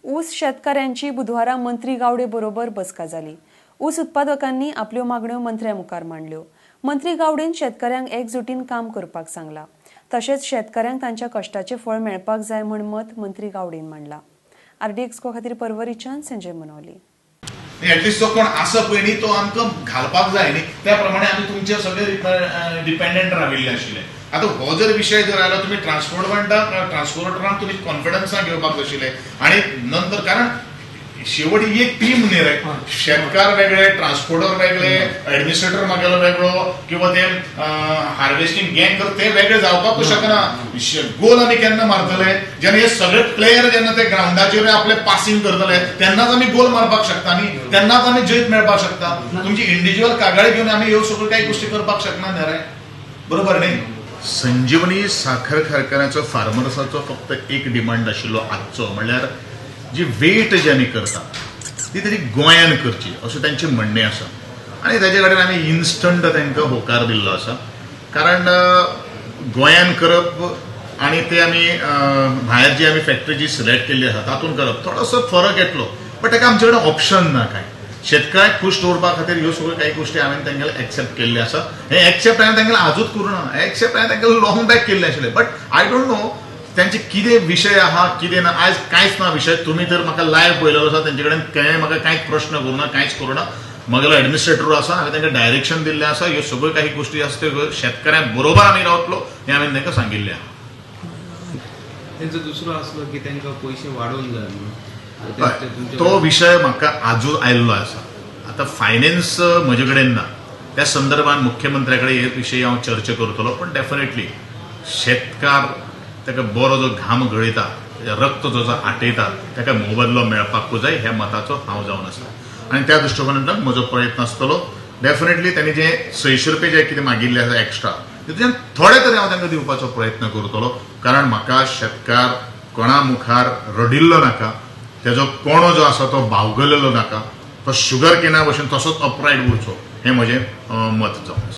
ऊस शेतकाऱ्यांची बुधवारा मंत्री गावडे बरोबर बसका जाली. ऊस उत्पादकांनी आपल्यो मागण्यो मंत्र्या मुखार मांडल्यो. मंत्री गावडेन शेतकाऱ्यांक एकजुटीन काम करपाक सांगला. तशेंच शेतकाऱ्यांक तांच्या कश्टाचें फळ मेळपाक जाय म्हण मत मंत्री गावडेन मांडला. आरडीएक्स खातीर परवरीच्यान संजय मनोली. एटलिस्ट तो कोण आसा पळय न्ही, तो आमकां घालपाक जाय न्ही, त्या प्रमाणे आमी तुमचेर सगळे डिपेंडंट राविल्ले आशिल्ले. आतां हो जर विशय जर आयलो, तुमी ट्रान्सपोर्टांक ट्रान्सपोर्टरांक तुमी कॉन्फिडन्सान घेवपाक जाय आशिल्ले. आनी नंतर, कारण शेवट ही एक टीम न्ही रे, शेतकार वेगळे, ट्रान्सपोर्टर वेगळे, ऍडमिनिस्ट्रेटर मागेलो वेगळो किंवा ते हार्वेस्टिंग गँग कर ते वेगळे जावपाकूच शकना. गोल आमी केन्ना मारतले? जेन्ना हे सगळे प्लेयर जेन्ना ते ग्रावंडाचेर आपले पासिंग करतले, तेन्नाच आमी गोल मारपाक शकता न्ही, तेन्नाच आमी जैत मेळपाक शकता. तुमची इंडिव्हिज्युअल कागाळी घेवन आमी ह्यो सगळ्यो काही गोष्टी करपाक शकना न्ही रे, बरोबर न्ही? संजीवनी साखर कारखान्याचो फार्मर्साचो फक्त एक डिमांड आशिल्लो आजचो, म्हणल्यार जी वेट जी आमी करता ती तरी गोंयान करची अशें तांचें म्हणणें आसा. आनी ताजे कडेन आमी इन्स्टंट तांकां होकार दिल्लो आसा, कारण गोंयान करप आनी ते आमी भायर जी आमी फॅक्टरी जी सिलेक्ट केल्ली आसा तातूंत करप थोडोसो फरक येतलो, बट ताका आमचे कडेन ऑप्शन ना काय. शेतकऱ्याक खूश दवरपा खातीर ह्यो सगळ्यो काही गोश्टी हांवें तांगेले एक्सेप्ट केल्ले आसा. हे एक्सेप्ट हांवें तांगेले आजूच करूं ना, एक्सेप्ट हांवें तांगेले लॉंग बॅक केल्ले आशिल्ले. बट I don't know त्यांचे कितें विशय आहा, कितें ना. आयज कांयच ना विशय. तुमी तर म्हाका लायव्ह पळयलेलो आसा, तेंचे कडेन कांय म्हाका कांयच प्रश्न करूं ना, कांयच करूं ना. म्हगेलो एडमिनिस्ट्रेटर आसा, हांवें तांकां डायरेक्शन दिल्लें आसा. ह्यो सगळ्यो काही गोश्टी आसा त्यो शेतकऱ्यां बरोबर आमी रावतलो हें हांवें तांकां सांगिल्लें आहा. तेंचो दुसरो आसलो की तांकां पयशे वाडोवन जाय म्हणून. हय, तो विशय म्हाका आजूच आयिल्लो आसा. आतां फायनान्स म्हजे कडेन ना, त्या संदर्भात मुख्यमंत्र्या कडेन हे विशयी हांव चर्चा करतलो. पण डेफिनेटली शेतकार ताका बरो जो घाम गळयता, तेजें रक्त जो जो आटयता, ताका मोबदलो मेळपाकूच जाय ह्या मताचो हांव जावन आसा. आनी त्या दृश्टिकोनांतल्यान म्हजो प्रयत्न आसतलो. डेफिनेटली त्यांनी जे 600 रुपये जे कितें मागिल्ले आसा एक्स्ट्रा, तितून थोडे तरी हांव तांकां दिवपाचो प्रयत्न करतलो, कारण म्हाका शेतकार कोणा मुखार रडिल्लो नाका, तेजो कोणो जो आसा तो बावगलेलो नाका, तो शुगर केना भशेन तसोच अपरायट उरचो हें म्हजें मत जावन आसा.